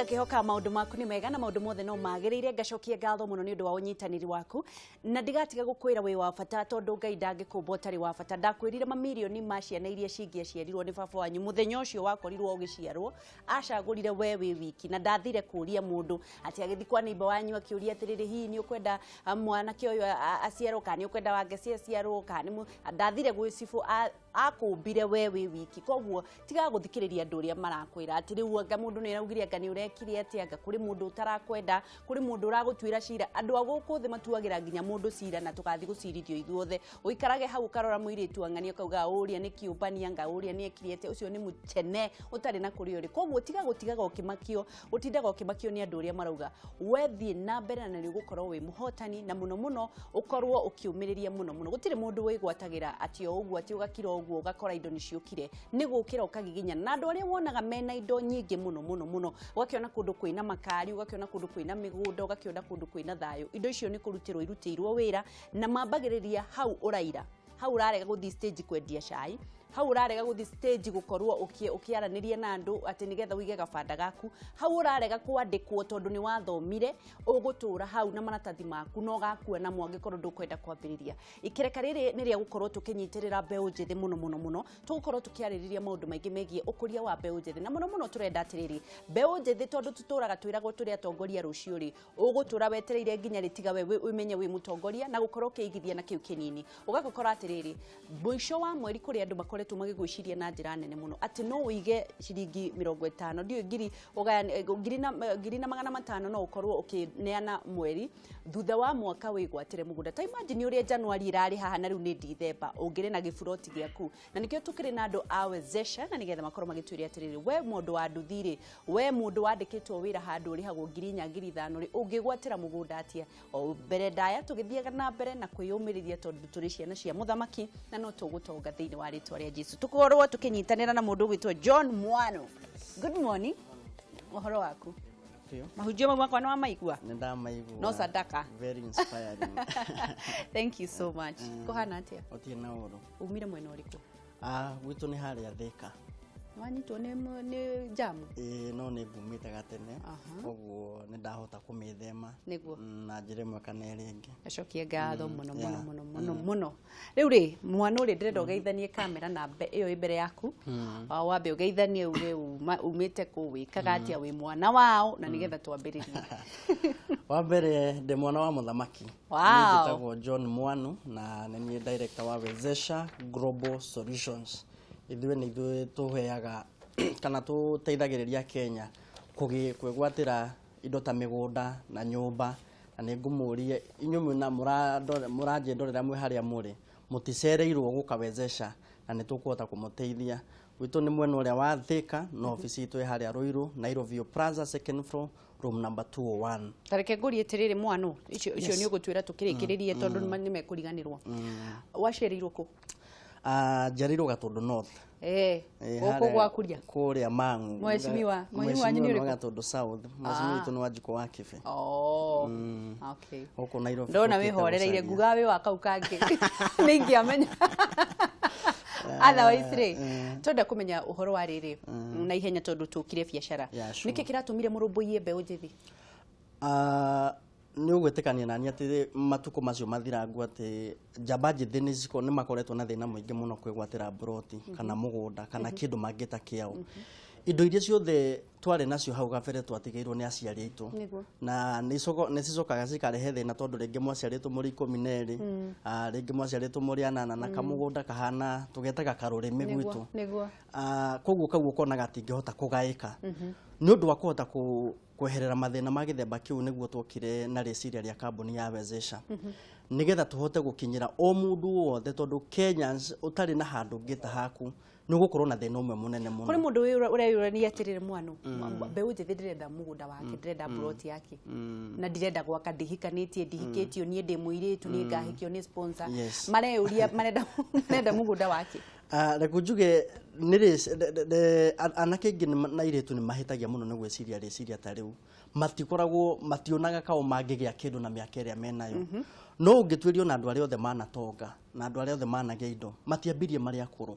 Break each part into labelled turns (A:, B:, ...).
A: Ngakĩhoka maũndũ maku nĩ mega na maũndũ mothe no magĩrĩire. Ngacokia ngatho mũno nĩ ũndũ wa ũnyitanĩri waku, na ndigatiga gũkwĩra wĩ wa bata, tondũ Ngai ndangĩkũmba ũtarĩ wa bata. Ndakwĩrire mamirioni ma ciana iria cingĩaciarirwo nĩ baba wanyu mũthenya ũcio wakorirwo ũgĩciarwo, acagũrire we wĩ wiki, na ndathire kũria mũndũ atĩ agĩthiĩ kwa neighbor wanyu akĩũria atĩrĩrĩ, hihi nĩ ũkwenda mwanake ũyũ aciarwo, kana nĩ ũkwenda Wangeci aciarwo, kana nĩ ndathire gwĩ cibũ, akũmbire we wĩ wiki. Koguo tiga gũthikĩrĩria andũ ũrĩa marakwĩra atĩ rĩu anga mũndũ nĩ araugire, anga nĩ ũrekire atĩa, anga kũrĩ mũndũ ũtarakwenda, kũrĩ mũndũ ũragũtuĩra cira. Andũ a gũkũ thĩ matuagĩra nginya mũndũ cira, na tũgathiĩ gũcirithio ithuothe. Ũikarage hau ũkarora mũirĩtu ang'ania, ũkauga ũrĩa nĩ kĩũmbania, anga ũrĩa nĩ ekire atĩa, ũcio nĩ mũchene ũtarĩ na kũrĩa ũrĩ. Koguo tiga gũtigaga ũkĩmakio, ũtindaga ũkĩmakio nĩ andũ ũrĩa marauga. We thiĩ na mbere na nĩ ũgũkorwo wĩ mũhotani, na mũno mũno ũkorwo ũkĩũmĩrĩria mũno mũno. Gũtirĩ mũndũ wĩgwatagĩra atĩ o ũguo, atĩ ũgakira ũguo ũgakora indo nĩ ciũkire. Nĩ gũkĩra ũkagiginyana na andũ arĩa wonaga mena indo nyingĩ mũno mũno mũno, ũgakĩona kũndũ kwĩna makari, ũgakĩona kũndũ kwĩna mĩgũnda, ũgakĩona kũndũ kwĩna thayũ. Indo icio nĩ kũrutĩrwo irutĩirwo wĩra, na mambagĩrĩria hau ũraira, hau ũrarega gũthiĩ stage kwendia cai, hau ũrarega gũthiĩ stage gũkorwo ũkĩaranĩria na andũ atĩ nĩgetha ũige gabanda gaku, hau ũrarega kwandĩkwo tondũ nĩ wathomire, ũgũtũra hau na maratathi maku na ũgakua namo angĩkorwo ndũkwenda kwambĩrĩria. Ikereka rĩrĩ nĩ rĩa gũkorwo tũkĩnyitĩrĩra mbeũ njĩthĩ mũno mũno mũno. Tũgũkorwo tũkĩarĩrĩria maũndũ maingĩ megiĩ ũkũria wa mbeũ njĩthĩ, na mũno mũno tũrenda atĩrĩrĩ, mbeũ njĩthĩ, tondũ tũtũraga twĩragwo tũrĩ atongoria rũciũ rĩ, ũgũtũra wetereire nginya rĩ tiga we ũmenye wĩ mũtongoria na gũkorwo ũkĩigithia na kĩu kĩnini? Ũgagĩkora atĩrĩrĩ, mũico wa mweri kũrĩ andũ makoretwo magĩgwĩciria na njĩra nene mũno atĩ no ũige ciringi 50, ndiũĩ ngiri ũgayane, ngiri na 1500, no ũkorwo ũkĩneana mweri, thutha wa mwaka wĩgwatĩre mũgũnda. Ta imagine ũrĩa January ĩrarĩ haha na rĩu nĩ Dithemba, ũngĩrĩ na gĩburoti gĩaku. Na nĩkĩo tũkĩrĩ na andũ a Wezesha, na nĩgetha makorwo magĩtwĩre atĩrĩrĩ, we mũndũ wa nduthi rĩ, we mũndũ wandĩkĩtwo wĩra handũ ũrĩhagwo 4000, 5000 rĩ, ũngĩgwatĩra mũgũnda atĩa? O mbere ndaya tũgĩthiaga na mbere na kwĩyũmĩrĩria, tondũ tũrĩ ciana cia mũthamaki na no tũgũtonga thĩinĩ wa rĩtwa rĩa Jesu. Tũkorwo tũkĩnyitanĩra na mũndũ ũgwĩtwo John Mwano. Good morning, ũhoro waku?
B: Biũ.
A: Mahunjio mau makwa nĩ wamaigua?
B: Nĩ ndamaigua.
A: No sadaka.
B: Very inspiring.
A: Thank you so much. Kũhana atĩa?
B: Ũtirĩ na ũru.
A: Umire mwena ũrĩkũ?
B: Ah, gwitũ nĩ harĩa Thĩka.
A: Wanyitwo nĩ jamu?
B: Ĩĩ, no nĩ ngumĩte gatene. Koguo nĩ ndahota kũmĩthema.
A: Nĩguo.
B: Na njĩra ĩmwe kana ĩrĩa ĩngĩ.
A: Acokie ngatho mũno mũno mũno mũno mũno. Rĩu rĩ, mwana ũrĩ, ndĩrenda ũgeithanie kamera na ĩyo ĩ mbere yaku. Wambe ũgeithanie uge umĩte kũ, wĩkaga atĩa, wĩ mwana wao, na nĩgetha twambĩrĩrie.
B: Wa mbere, ndĩ mwana wa mũthamaki. Niĩ njĩtagwo John Mwanu na nĩ niĩ director wa Wezesha Global Solutions. Ithuĩ nĩ ithuĩ tũheaga kana tũteithagĩrĩria Kenya kwĩgwatĩra indo ta mĩgũnda na nyũmba. Na nĩ ngũmũria inyuĩ mwĩna mũranjĩndorera mwĩ harĩa mũrĩ, mũticereirwo gũka Wezesha na nĩ tũkũhota kũmũteithia. Gwitũ nĩ mwena ũrĩa wa Thĩka, no obici itũ ĩ harĩa Ruiru, Nairobi Plaza, second floor, room number 201.
A: Tareke ngũrie atĩrĩrĩ, mwana icio, nĩ ũgũtwĩra tũkĩrĩkĩrĩrie, tondũ nĩ mekũriganĩrwo. Waciarĩirwo kũ?
B: Ah, njiarĩirwo Gatũndũ North.
A: Gũkũ gwakuria?
B: Kũrĩa Mang'u.
A: Mheshimiwa, mheshimiwa wanyu nĩ
B: ũrĩkũ? Gatũndũ South. Mheshimiwa witũ nĩ Wanjikũ wa Kĩbe.
A: Oh, okay.
B: Gũkũ Nairobi.
A: Ndona wĩhorereire, nguga wĩ wa kau kangĩ nĩ ingĩamenya. Otherwise rĩ, twenda kũmenya ũhoro wa rĩrĩ na ihenya, tondũ tũkire biacara. Nĩkĩ kĩratũmire mũrũmbũiye mbeũ njĩthĩ?
B: Ah, nĩ ũgwĩtĩkania nani atĩ matukũ macio mathirangu atĩ njamba njĩthĩ nĩ makoretwo na thĩna mũingĩ mũno kwĩgwatĩra mburoti kana mũgũnda kana kĩndũ mangĩta kĩao. Indo iria ciothe twarĩ nacio hau gabere twatigĩirwo nĩ aciari aitũ. Na nĩ cicokaga cikarehe thĩna, tondũ rĩngĩ mwaciarĩtwo mũrĩ 12, rĩngĩ mwaciarĩtwo mũrĩ anana, na kamũgũnda kahana tũgetaga karũrĩmĩ gwitũ. Koguo kau ũkona gatingĩhota kũgaĩka. Nĩ ũndũ wa kũhota kweherera mathĩna ma gĩthemba kĩu, nĩguo twokire na rĩciria rĩa kambuni ya Wezesha, nĩgetha tũhote gũkinyĩra o mũndũ wothe, tondũ Kenyans ũtarĩ na handũ ũngĩta haku nĩ ũgũkorwo na thĩna ũmwe mũnene mũno.
A: Kũrĩ mũndũ ũreyũrania atĩrĩrĩ, mwano mbeũ njĩthĩ ndĩrenda mũgũnda wake, ndĩrenda plot yake, na ndirenda gwaka, ndihikanĩtie, ndihikĩtio, niĩ ndĩ mũirĩtu, nĩ ngahikio nĩ sponsor. Mareyũria marenda mũgũnda wake.
B: Ah, reke njuge nĩ anake aingĩ na airĩtu nĩ mahĩtagia mũno nĩ gwĩciria rĩciria ta rĩu. Matikoragwo mationaga kao mangĩgĩa kĩndũ na mĩaka ĩrĩa menayo. No ũngĩtuĩrio na andũ arĩa othe manatonga na andũ arĩa othe managĩa indo, matiambirie marĩ akũrũ.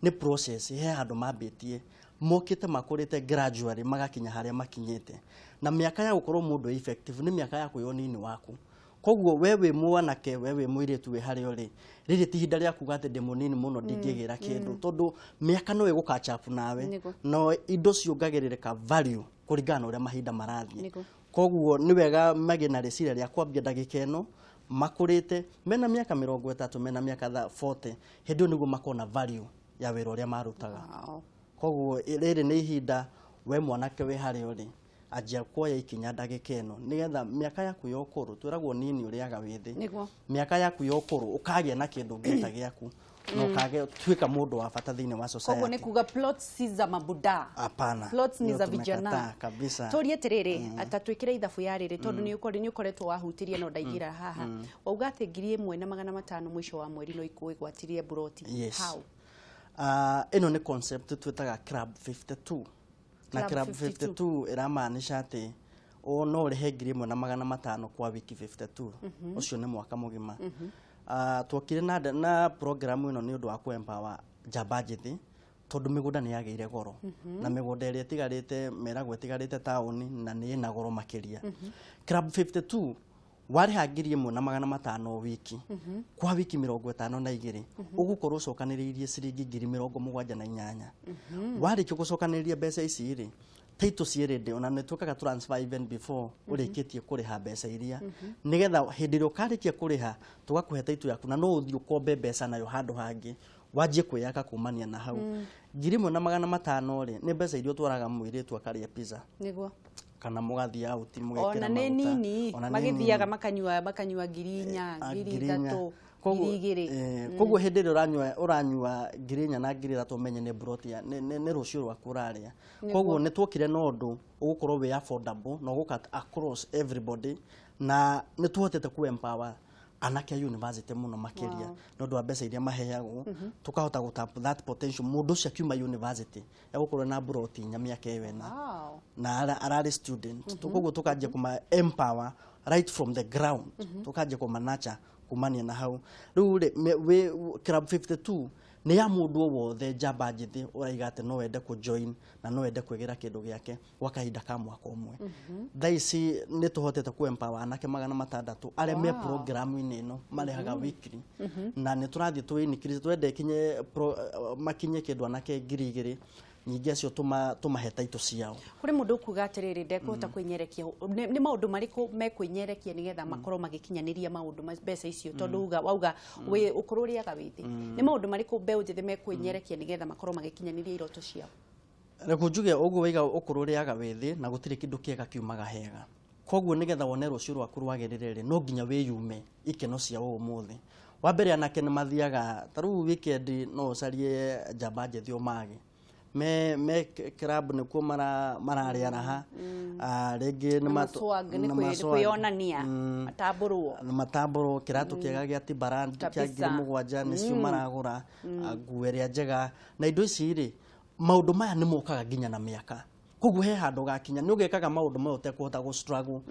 B: Nĩ process, he handũ mambĩtie. Mokĩte makũrĩte gradually magakinya harĩa makinyĩte, na mĩaka ya gũkorwo mũndũ effective nĩ mĩaka ya kwĩyonini waku. Koguo we wĩ mwanake, we wĩ mũirĩtu, wĩ harĩa ũrĩ, rĩrĩ ti ihinda rĩa kuga atĩ ndĩ mũnini mũno ndingĩgĩra kĩndũ, tondũ mĩaka no ĩgũ catch up nawe. No indo ciongagĩrĩrĩka value kũringana na ũrĩa mahinda marathiĩ. Koguo nĩ wega magĩe na rĩciria rĩa kwambia ndagĩka ĩno makũrĩte, mena mĩaka 30, mena mĩaka 40, hĩndĩ ĩyo nĩguo makona value ya wĩra ũrĩa marutaga. Koguo rĩrĩ nĩ ihinda, we mwanake wĩ harĩa ũrĩ, anjia kuoya ikinya ndagĩka ĩno, nĩgetha mĩaka yaku ya ũkũrũ, twĩragwo nini ũrĩaga wĩthĩ. Mĩaka yaku ya ũkũrũ ũkagĩa na kĩndũ ũngĩta gĩaku na ũkagĩa tuĩka mũndũ wa bata thĩinĩ wa
A: Koguo nĩ
B: society.
A: kuga plots si za mabuda.
B: Hapana.
A: Plots ni
B: Hiyo
A: za
B: tumekataa
A: vijana.
B: Kabisa.
A: Tũrie atĩrĩrĩ, ta twĩkĩre ithabu ya rĩrĩ, tondũ nĩ ũkoretwo wahutirie no ndaingĩra haha. Wauga atĩ 1500 mũico wa mweri no ikwĩgwatirie mburoti.
B: Yes.
A: How?
B: Ĩno nĩ concept twĩtaga Club 52 na
A: Club
B: Club
A: 52.
B: 52 ĩramaanisha atĩ o no ũrĩhe 1500 kwa wiki 52, ũcio nĩ mwaka mũgima. Twokire na program ĩno nĩ ũndũ wa kũ-empower njamba njĩthĩ, tondũ mĩgũnda nĩ yagĩire goro, na mĩgũnda ĩrĩa ĩtigarĩte meragwo ĩtigarĩte taũni na nĩ ĩna goro makĩria. Club 52, warĩha 1500 o wiki kwa wiki 52, ũgũkorwo ũcokanĩrĩirie ciringi 78,000. Warĩkia gũcokanĩrĩria mbeca ici rĩ, title ciĩ ready, ona nĩ twĩkaga transfer even before ũrĩkĩtie kũrĩha mbeca iria, nĩgetha hĩndĩ ĩrĩa ũkarĩkia kũrĩha tũgakũhe title yaku, na no ũthiĩ ũkombe mbeca nayo handũ hangĩ wanjie kwĩyaka kumania na hau. 1500 rĩ, nĩ mbeca iria ũtwaraga mũirĩtu akarĩa pizza kana mũgathiĩ out mũgekĩra
A: Ona nĩ
B: maguta.
A: nini.
B: Ona nĩ
A: Magĩthiaga
B: nini.
A: makanyua 4000,
B: Ah,
A: ngiri
B: 4000.
A: ithatũ,
B: Koguo,
A: 2000.
B: koguo hĩndĩ ĩrĩa ũranyua 4000 na 3000, ũmenye nĩ broti nĩ rũciũ rwaku ũrarĩa. Koguo nĩ tuokire na ũndũ ũgũkorwo wĩ affordable na ũgũ cut across everybody, na nĩ tuhotete ku empower anake a university mũno makĩria nĩ ũndũ wa mbeca iria maheagwo, tũkahota gũ tap that potential. Mũndũ ũcio akiuma university egũkorwo na broti 4 mĩaka ĩyo 4 na ararĩ student. Koguo tukanjia kuma empower right from the ground, tukanjia kuma nurture kumania na hau. Rĩu rĩ, wĩ Club 52 nĩ ya mũndũ o wothe njamba njĩthĩ ũraiga atĩ no wende kũ join na no wende kwĩgĩra kĩndũ gĩake gwa kahinda ka mwaka ũmwe. Thaa ici nĩ tũhotete ku empower anake 600 arĩa me program-inĩ ĩno marĩhaga weekly, na nĩ tũrathiĩ tũ increase, twende ikinye makinye kĩndũ anake 2000, nyingĩ acio tũmahe title ciao.
A: Kũrĩ mũndũ ũkuga atĩrĩrĩ, ndekũhota kwĩnyerekia. Nĩ maũndũ marĩkũ mekwĩnyerekia nĩgetha makorwo magĩkinyanĩria maũndũ mbeca icio? Tondũ uga wauga wĩ ũkũrũ ũrĩaga wĩthĩ, nĩ maũndũ marĩkũ mbeũ njĩthĩ mekwĩnyerekia nĩgetha makorwo magĩkinyanĩria iroto ciao?
B: Reke njuge ũguo waiga, ũkũrũ ũrĩaga wĩthĩ na gũtirĩ kĩndũ kĩega kiumaga hega. Koguo nĩgetha wone rũciũ rwaku rwagĩrĩre rĩ, no nginya wĩyume ikeno cia ũmũthĩ. Wa mbere, anake nĩ mathiaga ta rĩu weekend, no ũcarie njamba njĩthĩ ũmage me club, nĩkuo mararĩa raha. Ah, rĩngĩ nĩ
A: Na maswag, nĩ
B: na maswag.
A: kwĩyonania matambũrwo.
B: Na matambũrwo kĩratũ kĩega gĩa Timberland kĩa 7000 nĩcio maragũra, nguo ĩrĩa njega na indo ici rĩ, maũndũ maya nĩ mokaga nginya na mĩaka. Koguo he handũ gakinya nĩ ũgekaga maũndũ maya ũtekũhota gũ struggle,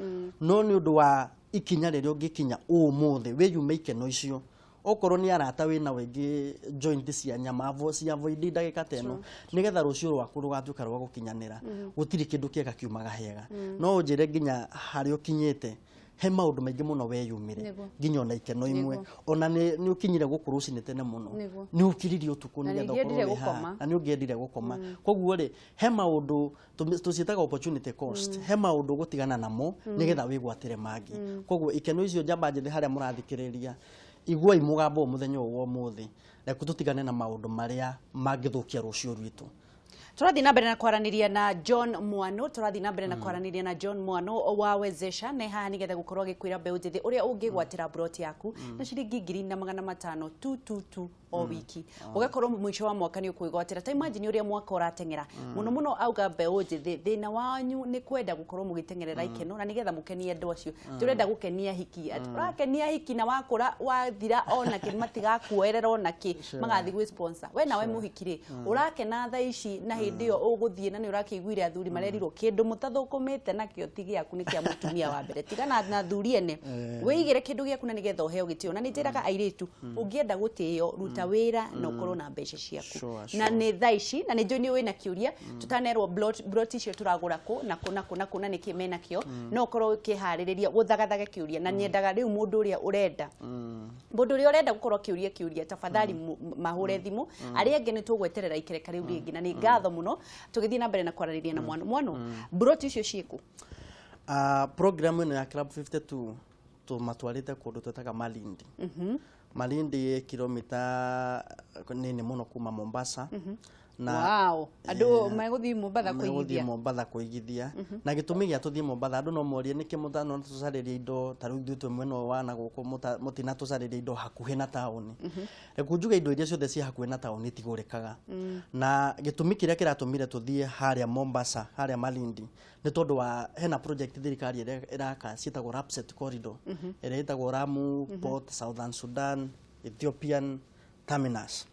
B: no nĩ ũndũ wa ikinya rĩrĩa ũngĩkinya ũmũthĩ wĩyume ikeno icio, okorwo nĩ arata wĩna waingĩ, joint cia nyama cia avoid ndagĩka ta ĩno, nĩgetha rũciũ rwaku rũgatuĩka rwa gũkinyanĩra. Gũtirĩ kĩndũ kĩega kiumaga hega. No ũnjĩre nginya harĩa ũkinyĩte he maũndũ maingĩ mũno weyumire, nginya ona ikeno imwe, ona nĩ ũkinyire gũkũ rũcinĩ tene mũno, nĩ ũkiririe ũtukũ
A: Na
B: nĩgetha
A: nĩ ũngĩendire
B: ũkorwo wĩ haha.
A: gũkoma.
B: Na nĩ ũngĩendire gũkoma. Koguo rĩ, he maũndũ tũciĩtaga opportunity cost, he maũndũ ũgũtigana namo nĩgetha wĩgwatĩre mangĩ. Koguo ikeno icio, njamba njĩthĩ harĩa mũrathikĩrĩria, iguai mũgambo ũyũ mũthenya ũyũ wa ũmũthĩ, reke tũtigane na maũndũ marĩa mangĩthũkia rũciũ rwitũ.
A: Tũrathiĩ na mbere na kwaranĩria na John Mwano, tũrathiĩ na mbere na kwaranĩria na John Mwano wa Wezesha ne haha nĩgetha gũkorwo agĩkwĩra mbeũ njĩthĩ ũrĩa ũngĩgwatĩra mburoti yaku na ciringi 1500 222 o wiki, ũgakorwo mũico wa mwaka nĩ ũkwĩgwatĩra. Ta imagine ũrĩa mwaka ũrateng'era mũno mũno. Auga mbeũ njĩthĩ, thĩna wanyu nĩ kwenda gũkorwo mũgĩteng'erera ikeno na nĩgetha mũkenie andũ acio. Tũrenda gũkenia hiki, ũrakenia hiki na wakũra wathira ona kĩ matigakuoerera ona kĩ, magathiĩ gwĩ sponsor. We nawe mũhiki rĩ, ũrakena thaa ici na hĩndĩ Hĩndĩ ĩyo ũgũthiĩ na nĩ ũrakĩiguire athuri marerirwo kĩndũ mũtathũkũmĩte nakĩo ti gĩaku, nĩ kĩa mũtumia wa mbere. Tigana na athuri ene, wĩigĩre kĩndũ gĩaku na nĩgetha ũheo gĩtĩo. Na nĩ njĩraga airĩtu, ũngĩenda gũtĩo, ruta wĩra na ũkorwo na mbeca ciaku. Na nĩ thaa ici na nĩ njũĩ nĩ wĩna kĩũria tũtanerwo blot icio tũragũra kũ na kũ na kũ na kũ na nĩkĩ menakĩo. No ũkorwo ũkĩharĩrĩria gũthagathage kĩũria, na nyendaga rĩu mũndũ ũrĩa ũrenda gũkorwo akĩũria kĩũria, tafadhali mahũre thimũ. Arĩa angĩ nĩ tũgweterera ikereka rĩu rĩngĩ. Na nĩ ngatho mũno tũgĩthiĩ na mbere na kwaranĩria na mwana mwana Mburoti icio ciĩkũ?
B: Program ĩno ya Club 52 tũmatwarĩte kũndũ twĩtaga Malindi. Malindi ĩ kilomita nini mũno kuma Mombasa na
A: Wow, andũ megũthiĩ Mombatha
B: megũthiĩ
A: kũigithia?
B: Mombatha kũigithia. Na gĩtũmi gĩa tũthiĩ Mombatha, andũ no morie nĩkĩ mũtano tũcarĩria indo ta rĩu ithuĩ twĩ mwena ũyũ wa na gũkũ, mũtina tũcarĩria indo hakuhĩ na taũni. Reke njuge, indo iria ciothe ciĩ hakuhĩ na taũni itigũrĩkaga. Na gĩtũmi kĩrĩa kĩratũmire tũthiĩ harĩa Mombasa, harĩa Malindi, nĩ tondũ wa hena project thirikari ĩrĩa ĩraka ciĩtagwo LAPSSET Corridor, ĩrĩa ĩtagwo Lamu Port, Southern Sudan, Ethiopian Terminus.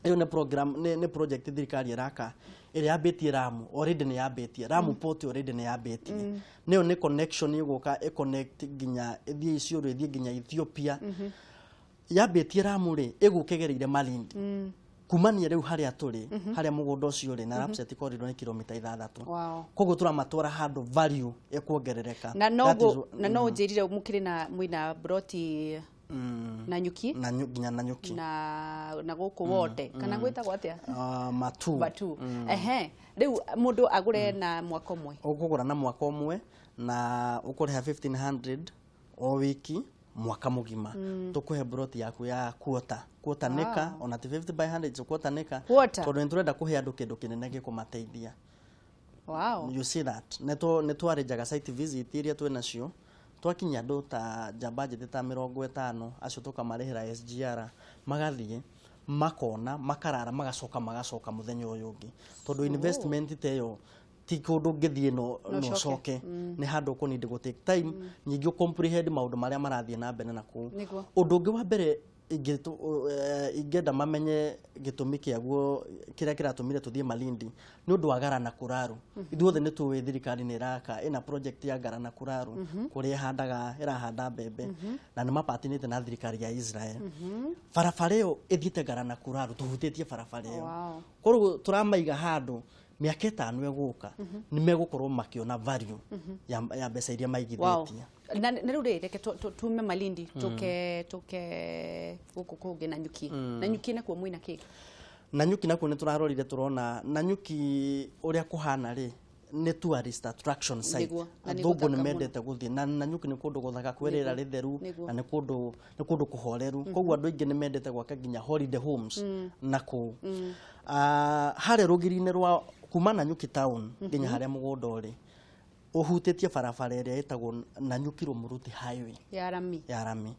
B: Ĩyo nĩ program, nĩ project thirikari ĩraka ĩrĩa yambĩtie Lamu already, nĩ yambĩtie Lamu Port already, nĩ yambĩtie. Nĩyo nĩ connection ĩgũka ĩconnect nginya ĩthiĩ Isiolo, ĩthiĩ nginya Ethiopia. Yambĩtie Lamu rĩ, ĩgũka ĩgereire Malindi. Kumania rĩu harĩa tũrĩ, harĩa mũgũnda ũcio ũrĩ na LAPSSET Corridor nĩ kilomita 6. Koguo tũramatwara handũ value ĩkuongerereka.
A: Na
B: That is
A: na no ũnjĩrire mũkĩrĩ na mwĩna broti na nyuki?
B: Nginya na nyuki.
A: Na gũkũ wonde kana gwĩtagwo atĩa?
B: Matu.
A: Batu. Ehe, rĩu mũndũ agũre na mwaka ũmwe?
B: Ũkũgũra na mwaka ũmwe na ũkũrĩha 1500 o wiki mwaka mũgima. Tũkũhe broti yaku ya quarter acre, ona ti 50 by 100, so quarter acre.
A: Quarter.
B: Tondũ nĩ tũrenda kũhe andũ kĩndũ kĩnene gĩkũmateithia. You see that nĩ twarĩnjaga site visit iria twĩ nacio, twakinyia andũ ta njamba njĩthĩ ta 50, acio tũkamarĩhĩra SGR, magathiĩ makona, makarara, magacoka mũthenya ũyũ ũngĩ, tondũ investment ta ĩyo ti kũndũ ũngĩthiĩ no
A: No
B: no
A: ũcoke.
B: Ũcoke nĩ handũ ũkũnindi gũ take time nyingĩ ũcomprehend maũndũ marĩa marathiĩ na mbere na kũu. Ũndũ ũngĩ wa mbere ingĩenda mamenye gĩtũmi kĩaguo kĩrĩa kĩratũmire tũthiĩ Malindi nĩ ũndũ wa Galana Kulalu. Ithuothe nĩ tũĩ thirikari nĩ ĩraka, ĩna project ya Galana Kulalu kũrĩa ĩhandaga, ĩrahanda mbembe, na nĩ mapatinĩte na thirikari ya Israel. Barabara ĩyo ĩthiĩte Galana Kulalu, tũhutĩtie barabara ĩyo. Koguo tũramaiga handũ mĩaka 5 ĩgũka nĩ megũkorwo makĩona value ya mbeca iria maigithĩtie.
A: Na rĩu rĩ, reke tume Malindi tũke gũkũ kũngĩ, Nanyuki. Nanyuki nakuo mwĩna kĩ?
B: Nanyuki nakuo nĩ tũrarorire, tũrona Nanyuki ũrĩa kũhana rĩ, nĩ tourist attraction site.
A: Nĩguo, na nĩ
B: Athũngũ nĩ
A: gũthaka.
B: mendete gũthiĩ na Nanyuki nĩ kũndũ gũthaka, kwĩ rĩera rĩtheru. Na nĩ kũndũ kũhoreru, koguo andũ aingĩ nĩ mendete gwaka nginya holiday homes na kũu. Harĩa rũgiri-inĩ rwa kuma Nanyuki town nginya harĩa mũgũnda ũrĩ, ũhutĩtie barabara ĩrĩa ĩtagwo Nanyuki Rumuruti Highway.
A: Ya rami?
B: Ya rami.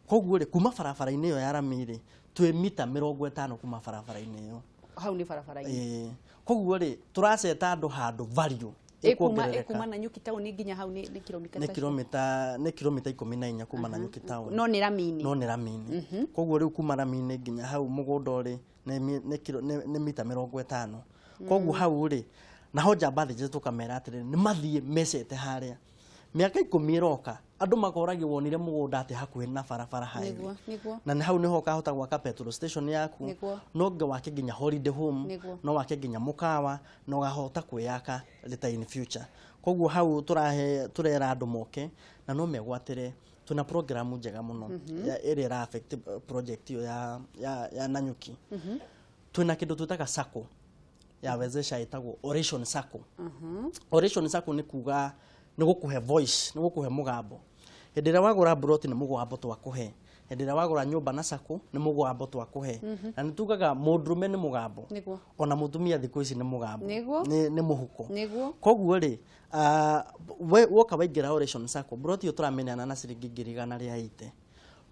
B: Koguo rĩ, kuma barabara-inĩ ĩyo ya rami rĩ, twĩ mita 50 kuma barabara-inĩ ĩyo.
A: Hau nĩ barabara-inĩ?
B: Ĩĩ. Koguo rĩ, tũraceta andũ handũ value
A: ĩkuma
B: ĩkuongerereka.
A: Ĩkuma Nanyuki town nginya hau nĩ kilomita
B: nĩ
A: ta
B: kilomita 14 kuma Nanyuki town.
A: No nĩ rami-inĩ?
B: No nĩ rami-inĩ. Koguo rĩu kuma rami-inĩ nginya hau mũgũnda ũrĩ nĩ mita 50. Koguo hau rĩ, naho njamba thĩnje tũkamera atĩrĩrĩ, nĩ mathiĩ mecete harĩa mĩaka 10 ĩroka, andũ makoragia wonire mũgũnda atĩ hakuhĩ na barabara highway.
A: Nĩguo nĩguo
B: Na nĩ hau nĩho ũkahota gwaka petrol station yaku. No nge wake nginya holiday home. No wake nginya mũkawa na ũgahota kwĩyaka later in future. Koguo hau tũrahe, tũrera andũ moke na no megwatĩre. Tuna programu njega mũno ĩrĩa ĩra affect project ĩyo ya Nanyuki. Twĩna kĩndũ twĩtaga sacco ya Wezesha, ĩtagwo Oration Sacco. Oration Sacco nĩ kuga nĩ gũkũhe voice, nĩ gũkũhe mũgambo. Hĩndĩ ĩrĩa wagũra broti nĩ mũgambo twakũhe, hĩndĩ ĩrĩa wagũra nyũmba na sacco nĩ mũgambo twakũhe. Na nĩ tugaga mũndũrũme nĩ mũgambo, ona mũtumia thikũ ici nĩ mũgambo, nĩ mũhuko. Koguo rĩ, woka waingĩra Oration Sacco, broti ĩyo tũramĩneana na ciringi 180,000,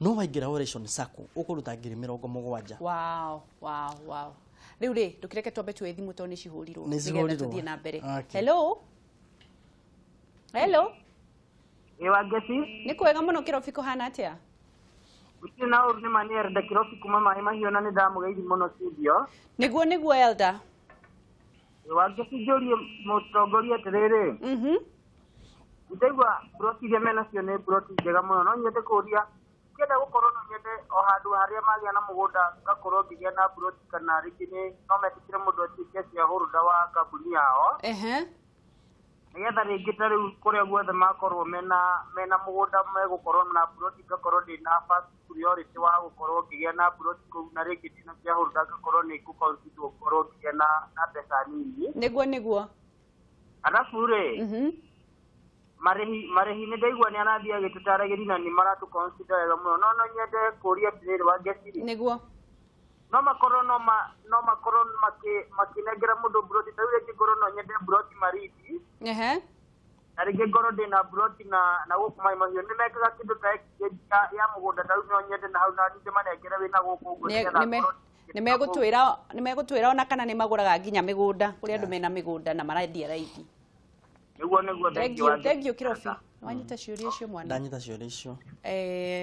B: no waingĩra Oration Sacco ũkũruta 70,000.
A: Wow. Rĩu rĩ, ndũkĩreke twambe tuoe thimũ tondũ nĩ cihũrirwo.
B: Nĩ
A: Nĩgetha
B: cihũrirwo.
A: tũthiĩ na mbere.
B: Okay.
A: Hello, hello.
C: Ĩ Wangeci.
A: Nĩ kwega mũno. Kĩrobi kũhana atĩa?
C: Gũtirĩ na ũru, nĩ ma nĩ Elda Kĩrobi kuma Maĩ Mahiũ, na nĩ ndamũgeithia mũno studio.
A: Nĩguo, nĩguo, Elda.
C: Wangeci njũrie mũtongoria atĩrĩrĩ. Ndaigua mburoti iria menacio nĩ mburoti njega mũno, no nyende kũũria ngĩenda gũkorwo no nyende o handũ harĩa magĩa na mũgũnda ngakorwo ngĩgĩa na mburoti, kana rĩngĩ nĩ no metĩkĩre mũndũ atuĩke shareholder wa kambuni yao, nĩgetha rĩngĩ ta rĩu kũrĩa guothe makorwo mena mũgũnda megũkorwo na mburoti, ngakorwo ndĩna first priority wa gũkorwo ngĩgĩa na mburoti kũu, na rĩngĩ ndĩna shareholder ngakorwo nĩ ngũ-consider gũkorwo ngĩgĩa na mbeca nini.
A: Nĩguo nĩguo.
C: Arabu rĩ, marĩhi nĩ ndaigua nĩ arathiĩ agĩtũtaragĩria na nĩ maratũ consider wega mũno, no no nyende kũũria atĩrĩrĩ, Wangeci,
A: Nĩguo.
C: no makorwo no makorwo makĩnengera mũndũ mburoti, ta rĩu rĩngĩ ngorwo no nyende mburoti Malindi, na rĩngĩ ngorwo ndĩna mburoti na gũkũ Mai Mahiũ, nĩ mekaga kĩndũ ta exchange ya mũgũnda, ta rĩu no nyende na hau na ningĩ manengere wĩna gũkũ ũguo, nĩgetha ngorwo.
A: Nĩ megũtwĩra ona kana nĩ magũraga nginya mĩgũnda kũrĩ andũ mena mĩgũnda na marendia raithi.
C: Nĩguo nĩguo.
A: Thank you, thank you. Kirobi, wanyita ciũria icio, mwana?
B: Ndanyita ciũria icio.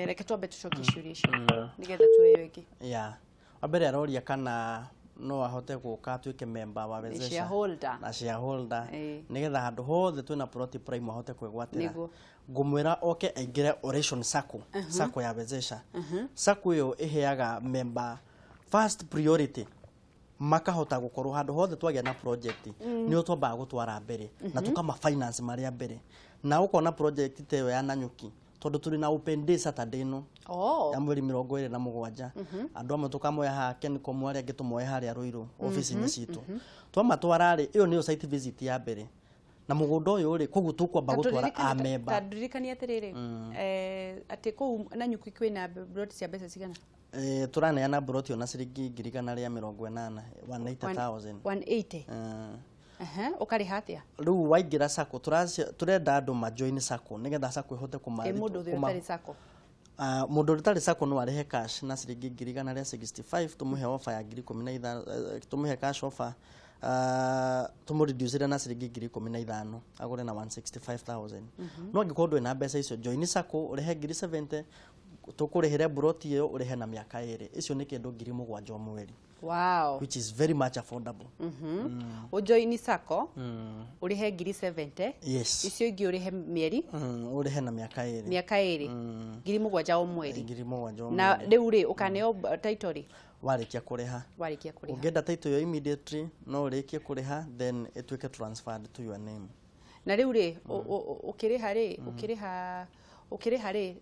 A: Reke twambe tũcokie ciũria icio nĩgetha tũrĩo ĩngĩ.
B: Ya wa mbere aroria kana no ahote gũka atuĩke member wa Wezesha
A: Shareholder.
B: Na shareholder, nĩgetha handũ hothe twĩna plot prime ahote kwĩgwatĩra. Ngũmwĩra oke aingĩre Oration Sacco, Sacco ya Wezesha. Sacco ĩyo ĩheaga member first priority, makahota gũkorwo handũ hothe twagĩa na project nĩo twambaga gũtwara mbere na tũkama finance marĩa mbere, na ũkona project ta ĩyo ya Nanyuki, tondũ tũrĩ na open day Saturday ĩno ya mweri 27, andũ amwe tũkamoya haha Kencom, arĩa angĩ tũmoe harĩa Ruiru ofici-inĩ citũ. Twamatwara rĩ, ĩyo nĩyo site visit ya mbere na mũgũnda ũyũ rĩ, koguo tũkwamba gũtwara a member.
A: Ta ndirikania atĩrĩrĩ, atĩ kũu Nanyuki kwĩna plot cia mbeca cigana?
B: Tũraneana mburoti ona ciringi 180,000, 180,000.
A: 180. Ũkarĩha atĩa?
B: Rĩu waingĩra sacco, tũrenda andũ majoin sacco nĩgetha sacco ĩhote kũma
A: Ĩ mũndũ ũrĩa ũtarĩ sacco?
B: Ah, mũndũ ũrĩa ũtarĩ sacco no arĩhe cash na ciringi 165,000, tũmũhe offer ya 15,000, tũmũhe cash offer, tũmũreducĩre na ciringi 15,000, agũre na 165,000. No angĩkorwo ndũrĩ na mbeca icio, join sacco, ũrĩhe 70,000, tũkũrĩhĩre mburoti ĩyo, ũrĩhe na mĩaka 2. Icio nĩ kĩndũ 7,000 o mweri, which is very much affordable.
A: Ũjoini sacco, ũrĩhe 70,000.
B: Yes.
A: Icio ingĩ ũrĩhe mĩeri
B: Ũrĩhe na mĩaka 2.
A: Mĩaka 2, 7,000 o mweri.
B: 7,000 o
A: Na
B: mweri.
A: rĩu rĩ, ũkaneo title rĩ?
B: Warĩkia kũrĩha.
A: Warĩkia kũrĩha.
B: Ũngĩenda title ĩyo immediately, no ũrĩkie kũrĩha, then ĩtuĩke transferred to your name.
A: Na rĩu rĩ, ũkĩrĩha rĩ, ũkĩrĩha rĩ,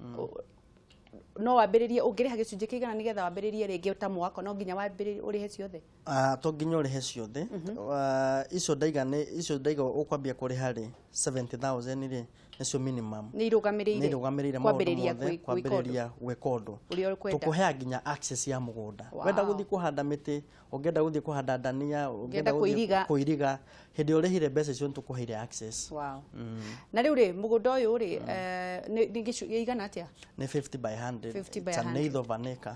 A: no wambĩrĩrie ũngĩrĩha gĩcunjĩ kĩigana nĩgetha wambĩrĩrie rĩngĩ ta mwako? No nginya wambĩrĩrie ũrĩhe ciothe?
B: To nginya ũrĩhe ciothe. Icio ndaiga nĩ icio ndaiga ũkwambia kũrĩha rĩ, 70,000 rĩ, nĩcio minimum.
A: Nĩ irũgamĩrĩire?
B: Nĩ irũgamĩrĩire maũndũ
A: kwambĩrĩria
B: mothe.
A: Gwĩka ũndũ.
B: Kwambĩrĩria gwĩka ũndũ.
A: Ũrĩa ũkwenda.
B: Tũkũheaga nginya access ya mũgũnda. Wenda gũthiĩ kũhanda mĩtĩ, ũngĩenda gũthiĩ kũhanda ndania, ũngĩenda gũthiĩ
A: kũiriga.
B: Kũiriga, hĩndĩ ĩrĩa ũrĩhire mbeca icio, nĩtũkũheire access.
A: Wow. Na rĩu rĩ, mũgũnda ũyũ rĩ, nĩ igana atĩa?
B: Nĩ 50 by 100.
A: 50 by
B: It's an
A: 100.
B: eighth of an acre.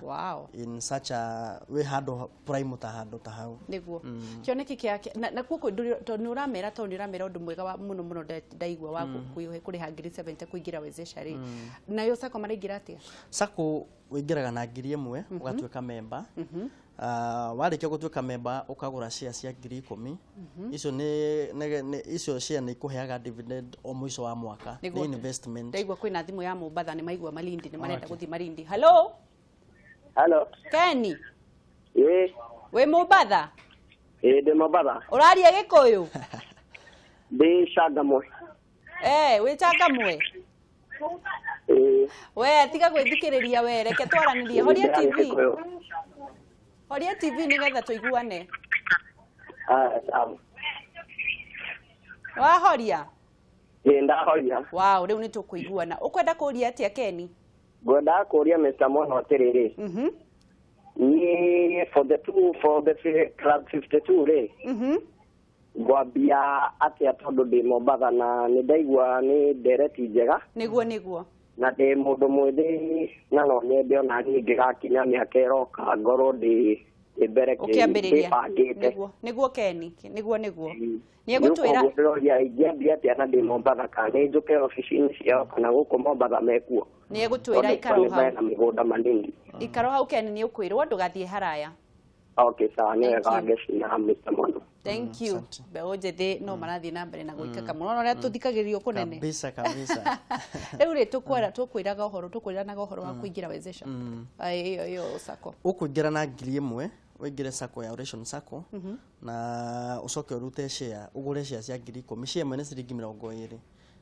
B: In such a wĩ handũ prime ta handũ ta hau.
A: Nĩguo kĩoneki kĩake na kuo tondũ nĩ ũramera, tondũ nĩ ũramera ũndũ mwega mũno mũno, ndaigua wa kũrĩha 70,000 kũingĩra Wezesha rĩ, nayo sacco maraingĩra atĩa?
B: Sacco ũingĩraga na 1,000 ũgatuĩka member. Warĩkia gũtuĩka member, ũkagũra share cia 10,000. Icio nĩ icio share nĩ ikũheaga dividend o mũico wa mwaka. Nĩ investment.
A: Ndaigua kwĩna thimũ ya Mombatha, nĩ maigua Malindi, nĩ marenda gũthiĩ Malindi. Hello?
D: Hello.
A: Keni?
D: Ĩ.
A: Wĩ Mombatha?
D: Ĩ, ndĩ Mombatha.
A: Ũraria Gĩkũyũ?
D: Ndĩ Changamwe.
A: Wĩ Changamwe?
D: Ĩ.
A: We tiga gwĩthikĩrĩria, we reke twaranĩrie. Horia
D: Ndĩraria
A: TV.
D: Gĩkũyũ.
A: Horia TV nĩgetha tũiguane.
D: Ah, sawa.
A: Wahoria?
D: Ĩ, ndahoria.
A: Wow, rĩu nĩ tũkũiguana. Ũkwenda kũria atĩa, Keni?
D: Ngwendaga kũria Mr. Mwana atĩrĩrĩ. Niĩ for the club 52 rĩ, ngwambia atĩa, tondũ ndĩ Mombatha na nĩ ndaigua nĩ ndereti njega,
A: Nĩguo nĩguo.
D: na ndĩ mũndũ mwĩthĩ na no nyende ona niĩ ngĩgakinya mĩaka ĩroka ngorwo ndĩ mbere
A: Ũkĩambĩrĩria.
D: ndĩbangĩte.
A: Nĩguo nĩguo, Keni, nĩguo nĩguo nĩ egũtwĩra.
D: Nĩ ndĩroria ingĩambia atĩa na ndĩ Mombatha, kana nĩ njũke obici-inĩ ciao kana gũkũ Mombatha mekuo.
A: Nĩ egũtwĩra. Ikaro hau.
D: Mena mĩgũnda manini.
A: Ikaro hau, Keni, nĩ ũkwĩrwo, ndũgathiĩ haraya.
D: Okay, sawa, nĩ
A: Thank
D: wega.
A: you.
D: Ngeci na Mr. Mwana.
A: Thank you.
B: Asante.
A: Mbeũ njĩthĩ no marathiĩ na mbere na gwĩkaka mũno na ũrĩa tũthikagĩrĩrio kũnene.
B: Kabisa kabisa.
A: Rĩu rĩ, tũkwara tũkwĩraga ũhoro, tũkwĩranaga ũhoro wa kũingĩra Wezesha. Ai, ĩyo ĩyo sacco.
B: Ũkũingĩra na 1,000, ũingĩre sacco ya Oration Sacco, na ũcoke ũrute share, ũgũre share cia 10,000. Share ĩmwe nĩ ciringi 20.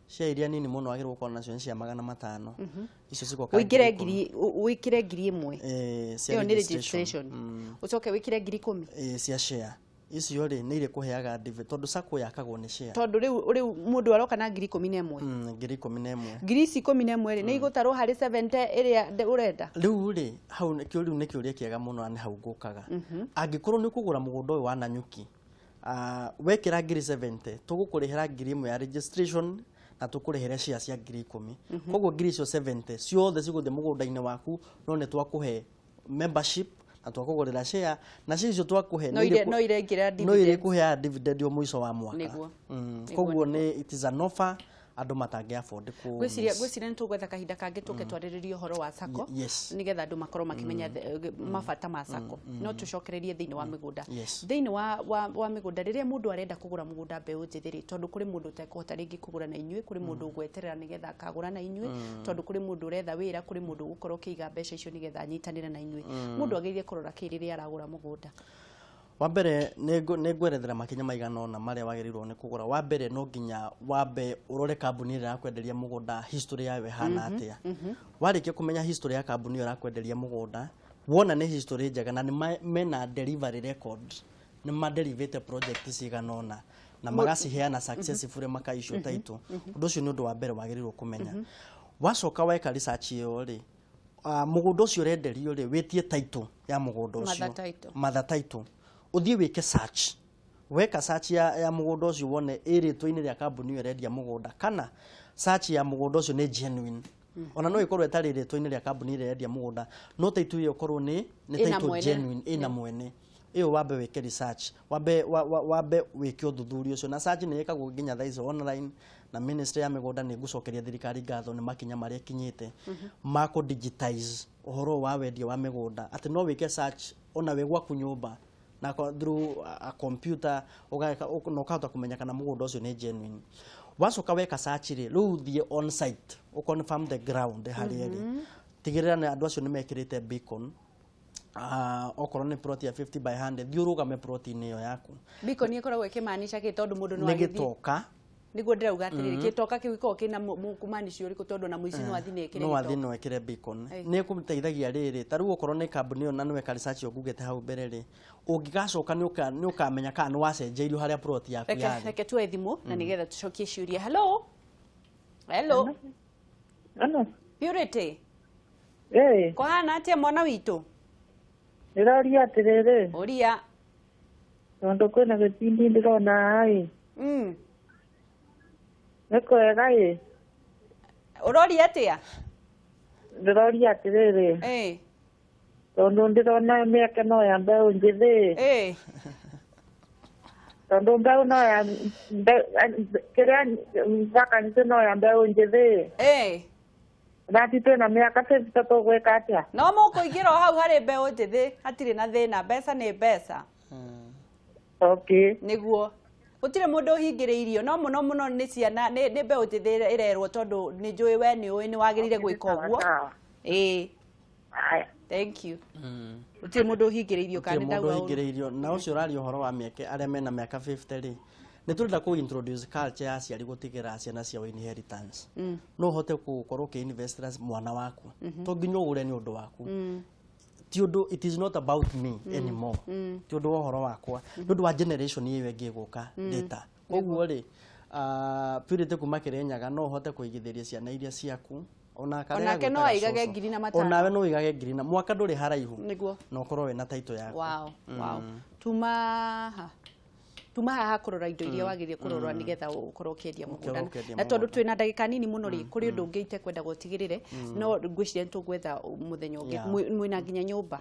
B: Share iria nini mũno wagĩrĩirwo gũkorwo nacio nĩ cia 500. Icio cigoka
A: Ũingĩre
B: 10,000.
A: ngiri, wĩkĩre 1,000.
B: Cia
A: Ĩyo nĩ
B: registration.
A: registration. Ũcoke wĩkĩre 10,000.
B: Cia share icio rĩ, nĩ irĩkũheaga dividend, tondũ sacco yakagwo nĩ share.
A: Tondũ rĩu mũndũ aroka na 11,000.
B: 11,000.
A: Ngiri ici 11 rĩ, nĩ igũtarwo harĩ 70 ĩrĩa ũrenda.
B: Rĩu rĩ, hau kĩo rĩu nĩ kĩũria kĩega mũno, na nĩ hau ngũkaga. Angĩkorwo nĩ ũkũgũra mũgũnda ũyũ wa Nanyuki, wekĩra ngiri 70, tũgũkũrĩhĩra 1,000 ya registration na tũkũrĩhĩre share cia 10,000. Koguo ngiri icio 70 ciothe cigũthiĩ mũgũnda-inĩ waku, no nĩ twakũhe membership na twakũgũrĩra share, na share icio twakũhe
A: No no iraingĩra
B: no
A: dividend.
B: irĩkũheaga dividend o mũico wa mwaka.
A: Nĩguo.
B: Koguo nĩ it is an offer andũ matangĩ afford kũ
A: Ngwĩciria
B: miss.
A: Ngwĩciria nĩ tũgwetha kahinda kangĩ tũke twarĩrĩrie ũhoro wa sacco, nĩgetha andũ makorwo makĩmenya mabata ma sacco. No tũcokererie thĩinĩ wa mĩgũnda. Thĩinĩ wa mĩgũnda, rĩrĩa mũndũ arenda kũgũra mũgũnda, mbeũ njĩthĩ rĩ, tondũ kũrĩ mũndũ ũtekũhota rĩngĩ kũgũra na inyuĩ, kũrĩ mũndũ ũgweterera nĩgetha akagũra na inyuĩ, tondũ kũrĩ mũndũ ũretha wĩra, kũrĩ mũndũ ũgũkorwo ũkĩiga mbeca icio nĩgetha anyitanĩre na inyuĩ, mũndũ agĩrĩire kũrora kĩ rĩrĩa aragũra mũgũnda?
B: Wa mbere, nĩ ngwerethera makinya maigana ũna marĩa wagĩrĩirwo nĩ kũgũra. Wa mbere, no nginya wambe ũrore kambuni ĩrĩa ĩrakwenderia mũgũnda, history yayo ĩhana atĩa. Warĩkia kũmenya history ya kambuni ĩyo ĩrakwenderia mũgũnda, wona nĩ history njega na nĩ mena delivery record, nĩ maderivĩte project cigana ũna na magaciheana successfully, maka issue title, ũndũ ũcio nĩ ũndũ wa mbere wagĩrĩirwo kũmenya. Wacoka weka research ĩyo rĩ, mũgũnda ũcio ũrenderio rĩ, wĩtie title ya mũgũnda ũcio.
A: Mother title.
B: Mother title, ũthiĩ wĩke search. Weka search ya mũgũnda ũcio, wone ĩ rĩtwa-inĩ rĩa kambuni ĩyo ĩrendia mũgũnda kana search ya mũgũnda ũcio nĩ genuine. Ona no ĩkorwo ĩtarĩ rĩtwa-inĩ rĩa kambuni ĩrĩa ĩrendia mũgũnda, no title ĩyo ĩkorwo nĩ
A: Ĩna
B: title
A: mwene.
B: genuine, ĩna mwene. Ĩyo wambe wĩke research, wambe wĩke ũthuthuria ũcio, na search nĩ ĩkagwo nginya thaa icio online. Na ministry ya mĩgũnda nĩ ngũcokeria thirikari ngatho nĩ makinya marĩa ĩkinyĩte ma kũ digitize ũhoro wa wendia wa mĩgũnda, atĩ no wĩke search ona wĩ gwaku nyũmba na through a computer, ũgeka na ũkahota kũmenya kana mũgũnda ũcio nĩ genuine. Wacoka weka search rĩ, rĩu ũthiĩ on site, ũ confirm the ground harĩa ĩrĩ. Tigĩrĩra nĩ andũ acio nĩ mekĩrĩte beacon. Okorwo nĩ plot ya 50 by 100, thiĩ ũrũgame plot-inĩ ĩyo yaku.
A: Beacon ĩkoragwo ĩkĩmaanisha kĩ? Tondũ mũndũ no
B: Nĩ
A: agĩthiĩ
B: gĩtoka.
A: Nĩguo ndĩrauga atĩrĩrĩ, gĩtoka kĩu gĩkoragwo kĩna kũmaanisha ũrĩkũ? Tondũ na mũici no athiĩ na ĩkĩre
B: No
A: gĩtoka.
B: athiĩ no ĩkĩre beacon. Nĩ ĩkũteithagia rĩrĩ, ta rĩu okorwo nĩ kambuni ĩyo na nĩ weka research ĩyo ngugĩte hau mbere rĩ, ũngĩgacoka nĩ ũkamenya kana nĩ wacenjeirio harĩa plot yaku
A: Reke
B: yarĩ.
A: Reke tuoe thimũ na nĩgetha tũcokie ciũria. Hello, hello.
E: Ano,
A: Purity.
E: ĩĩ,
A: Kũhana atĩa, mwana witũ?
E: ndĩroria atĩrĩrĩ,
A: Ũria.
E: tondũ kwĩna gĩbindi ndĩrona haha ĩ, nĩ kwega ĩ?
A: Ũroria atĩa?
E: Ndĩroria atĩrĩrĩ, tondũ ndĩrona mĩeke no ya mbeũ njĩthĩ, tondũ mbeũ no ya kĩrĩa vacancy no ya mbeũ njĩthĩ, nati twĩna mĩaka 50 tũgwĩka atĩa?
A: No mũkũingĩra o hau harĩ mbeũ njĩthĩ, hatirĩ na thĩna, mbeca nĩ mbeca.
E: Okay.
A: Nĩguo, gũtirĩ mũndũ ũhingĩrĩirio, no mũno mũno nĩ ciana, nĩ mbeũ njĩthĩ ĩrerwo, tondũ nĩ njũĩ we nĩ ũĩ nĩ wagĩrĩire gwĩka ũguo.
E: Sawa.
A: Ĩĩ.
E: Haya.
A: Thank you. Gũtirĩ mũndũ ũhingĩrĩirio kana
B: Gũtirĩ
A: nĩ
B: mũndũ
A: ndauga ũru.
B: ũhingĩrĩirio. Na ũcio ũraria ũhoro wa mĩeke, arĩa mena mĩaka 50 rĩ, nĩ tũrenda kũ introduce culture ya aciari gũtigĩra ciana ciao inheritance. No ũhote gũkorwo ũkĩ invest na mwana waku, to nginya ũgũre nĩ ũndũ waku. Ti ũndũ, it is not about me anymore, ti ũndũ wa ũhoro wakwa, nĩ ũndũ wa generation ĩyo ĩngĩ ĩgũka later. Koguo rĩ, Purity kuma Kĩrĩnyaga, no ũhote kũigithĩria ciana iria ciaku, ona karĩa
A: Onake no
B: gagwĩtaga
A: aigage
B: cũcũ.
A: 5,000.
B: Onawe no ũigage ngiri, na mwaka ndũrĩ haraihu, na ũkorwo wĩna title yaku.
A: Wow. Tuma haha kũrora indo iria wagĩrĩire kũrora nĩgetha ũkorwo ũkĩendia mũgũnda.
B: Ũkĩendia
A: Na tondũ
B: mũgũnda.
A: twĩna ndagĩka nini mũno rĩ, kũrĩ ũndũ ũngĩ itekwenda gũtigĩrĩre, no ngwĩciria nĩ tũgwetha mũthenya ũngĩ. Mwĩna nginya nyũmba.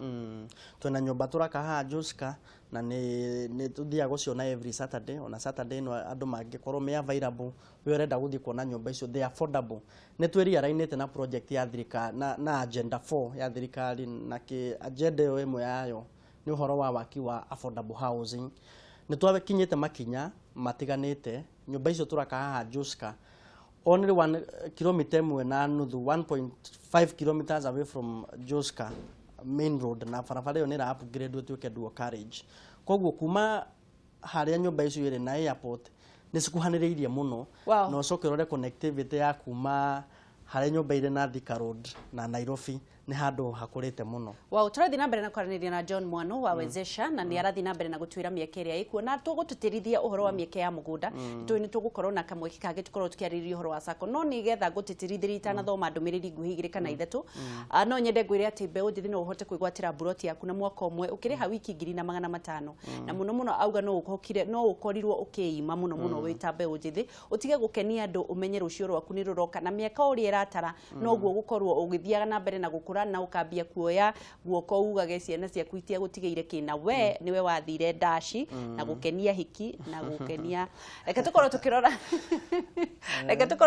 B: Twĩna nyũmba tũraka haha Joska, na nĩ tũthiaga gũciona every Saturday. Ona Saturday ĩno andũ mangĩkorwo me available, we ũrenda gũthiĩ kuona nyũmba icio, they are affordable. Nĩ twĩriarainĩte na project ya thirikari na agenda 4 ya thirikari, na kĩ agenda ĩyo ĩmwe yayo nĩ ũhoro wa waki wa affordable housing. Nĩ twakinyĩte makinya matiganĩte. Nyũmba icio tũraka haha Joska, only 1 kilomita 1.5, 1.5 kilometers away from Joska main road, na barabara ĩyo nĩ ĩra upgrade ĩtuĩke dual carriage. Koguo kuma harĩa nyũmba icio ĩrĩ na airport nĩ cikuhanĩrĩirie mũno. Na ũcoke ũrore connectivity ya kuma harĩa nyũmba irĩ na Thika Road na Nairobi, nĩ handũ hakũrĩte mũno.
A: Wow, tũrathiĩ na mbere na kwaranĩria na John Mwanu wa Wezesha, na nĩ arathiĩ na mbere na gũtwĩra mĩeke ĩrĩa ĩkuo, na tũgũtĩtĩrithia ũhoro wa mĩeke ya mũgũnda. Tũĩ nĩ tũgũkorwo na kamweke kangĩ tũkorwo tũkĩarĩrĩria ũhoro wa sacco, no nĩgetha ngũtĩtĩrithĩria itanathoma ndũmĩrĩri nguhĩ igĩrĩ kana ithatũ, no nyende ngwĩre atĩ mbeũ njĩthĩ no ũhote kwĩgwatĩra mburoti yaku na mwaka ũmwe ũkĩrĩha wiki 1,500. Na mũno mũno auga no ũhokire, no ũkorirwo ũkĩima mũno mũno wĩ ta mbeũ njĩthĩ, ũtige gũkenia andũ, ũmenye rũciũ rwaku nĩ rũroka, na mĩaka ũrĩa ĩratara noguo gũkorwo ũgĩthiaga na mbere na gũkũra, na ũkambia kuoya guoko ugage ciana ciaku itiagũtigĩire kĩna, we nĩwe wathire ndaci na gũkenia hiki na gũkenia. Reke tũkorwo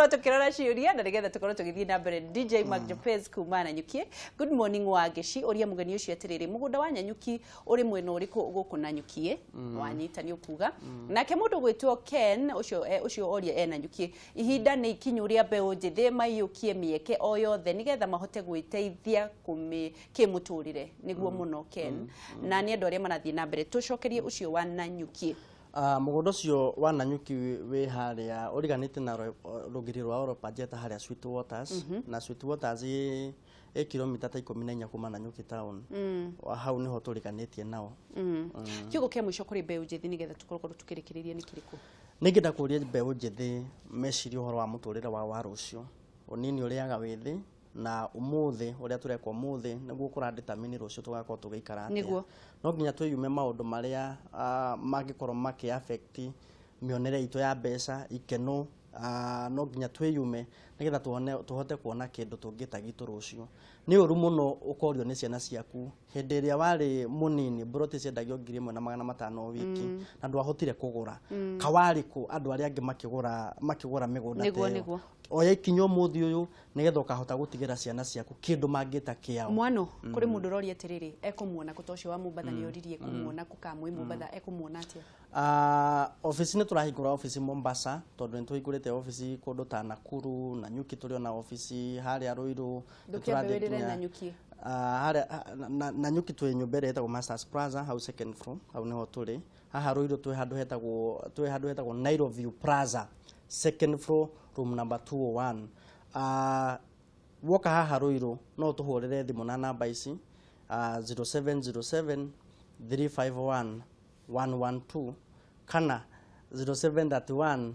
A: tũkĩrora ciũria na nĩgetha tũkorwo tũgĩthiĩ na mbere. DJ Mark Jopez kuma Nanyuki, good morning Wangeci, ũria mũgeni ũcio atĩrĩrĩ, mũgũnda wa Nanyuki ũrĩ mwena ũrĩkũ gũkũ Nanyuki? Wanyita nĩ ũkuga. Nake mũndũ gwĩtwo Ken ũcio, ũcio oria e Nanyuki, ihinda nĩ ikinyu rĩa mbeũ njĩthĩ maiyũkie mĩeke o yothe nĩgetha mahote gwĩteithia kũmĩ kĩmũtũrĩre. Nĩguo mũno Ken, na nĩ andũ arĩa marathiĩ na mbere. Tũcokerie ũcio wa Nanyuki.
B: Mũgũnda ũcio wa Nanyuki wĩ harĩa ũriganĩte na rũgiri rwa Oropajeta harĩa Sweet Waters, na Sweet Waters ĩ kilomita ta 14 kuma Nanyuki town. Hau nĩho tũriganĩtie nao.
A: Kiugo kĩa mũico kũrĩ mbeũ njĩthĩ nĩgetha tũkorwo tũkĩrĩkĩrĩria nĩ kĩrĩkũ?
B: Nĩngĩenda kũria mbeũ njĩthĩ mecirie ũhoro wa mũtũrĩre wao wa rũciũ. Ũnini ũrĩaga wĩthĩ, na ũmũthĩ ũrĩa tũreka ũmũthĩ nĩguo kũradetermine rũciũ tũgakorwo tũgĩikara atĩa. No nginya twĩyume maũndũ marĩa mangĩkorwo makĩ affect mĩonere itũ ya mbeca, ikeno. No nginya twĩyume nĩgetha tũhote kuona kĩndũ tũngĩta gitũ rũciũ. Nĩ ũru mũno ũkorio nĩ ciana ciaku hĩndĩ ĩrĩa warĩ mũnini mburoti ciendagio 1,500 o wiki na ndwahotire kũgũra, kawarĩ kũ andũ arĩa angĩ makĩgũra mĩgũnda ta ĩyo. Oya ikinya ũmũthĩ ũyũ nĩgetha ũkahota gũtigĩra ciana ciaku kĩndũ mangĩta kĩao.
A: Mwano kũrĩ mũndũ ũroria atĩrĩrĩ, ekũmuona kũ? Ta ũcio wa Mombatha nĩ oririe kũmuona kũ, kamwĩ Mombatha ekũmuona atĩa?
B: Obici nĩ tũrahingũra obici Mombasa, tondũ nĩ tũhingũrĩte obici kũndũ ta Nakuru, Nanyuki, tũrĩ ona obici harĩa Ruiru. Nĩ
A: Ndũkĩambe
B: tũrathiĩ
A: wĩrĩre Nanyuki.
B: Harĩa Nanyuki twĩ nyũmba ĩrĩa ĩtagwo Masters Plaza, hau second floor, hau nĩho tũrĩ. Haha Ruiru twĩ handũ hetagwo Nairobi View Plaza, second floor, room number 201. Woka haha Ruiru no ũtũhũrĩre thimũ na namba ici, 0707 351 112 kana 0731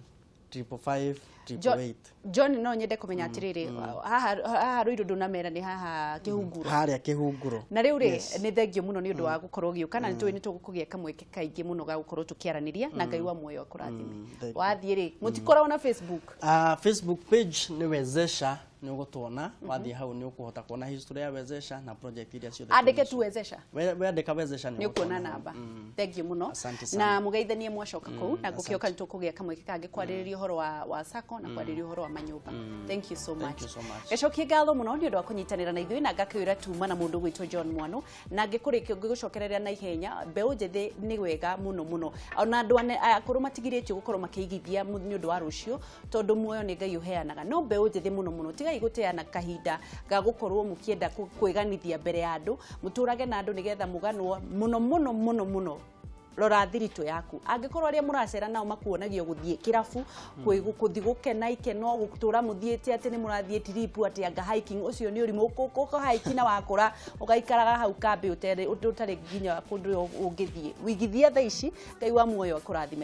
B: 555 888.
A: John, no nyende kũmenya atĩrĩrĩ, haha Ruiru ndũnamera nĩ haha Kĩhunguro?
B: Harĩa Kĩhunguro.
A: Na rĩu rĩ, nĩ thengio mũno nĩ ũndũ wa gũkorwo ũgĩũka, na nĩ tũĩ nĩ tũgũkũgĩa kamweke kaingĩ mũno ga gũkorwo tũkĩaranĩria, na Ngai wa muoyo akũrathime.
B: Thank you.
A: Wathiĩ rĩ, mũtikoragwo na Facebook?
B: Facebook page nĩ Wezesha, nĩ ũgũtuona. Wathiĩ hau nĩ ũkũhota kuona history ya Wezesha na project iria ciothe
A: Andĩke
B: twĩnacio.
A: tu Wezesha.
B: We andĩka Wezesha nĩ
A: Nĩ ũkuona
B: ũgũtuona hau.
A: namba. Thank you mũno.
B: Asante sana.
A: Na mũgeithanie mwacoka kũu, na ngũkĩoka nĩ tũkũgĩa kamweke kangĩ kwarĩrĩria ũhoro wa sacco na kwarĩrĩria ũhoro wa manyũmba. Thank you so much.
B: Thank you so much.
A: Gacokie ngatho mũno nĩ ũndũ wa kũnyitanĩra na ithuĩ, na ngakĩwĩra tuma na mũndũ gwĩtwo John Mwanu, na ngĩkũrĩkia ngĩgũcokereria na ihenya, mbeũ njĩthĩ nĩ wega mũno mũno, ona andũ akũrũ matigirĩtio gũkorwo makĩigithia nĩ ũndũ wa rũciũ, tondũ muoyo nĩ Ngai ũheanaga, no mbeũ njĩthĩ mũno mũno tigai gũteana kahinda ga gũkorwo mũkĩenda kwĩganithia mbere ya andũ, mũtũrage na andũ nĩgetha mũganwo mũno mũno mũno mũno. Rora thiritũ yaku, angĩkorwo arĩa mũracera nao makuonagio gũthiĩ kĩrabu, gũthiĩ gũkena ikeno, gũtũra mũthiĩte atĩ nĩ mũrathiĩ trip, atĩ anga hiking, ũcio nĩ ũrimũ. Ũkũ hike na wakũra ũgaikaraga hau kambĩ ũtarĩ nginya kũndũ ũngĩthiĩ. Wĩigithia thaa ici, Ngai wa muoyo akũrathime.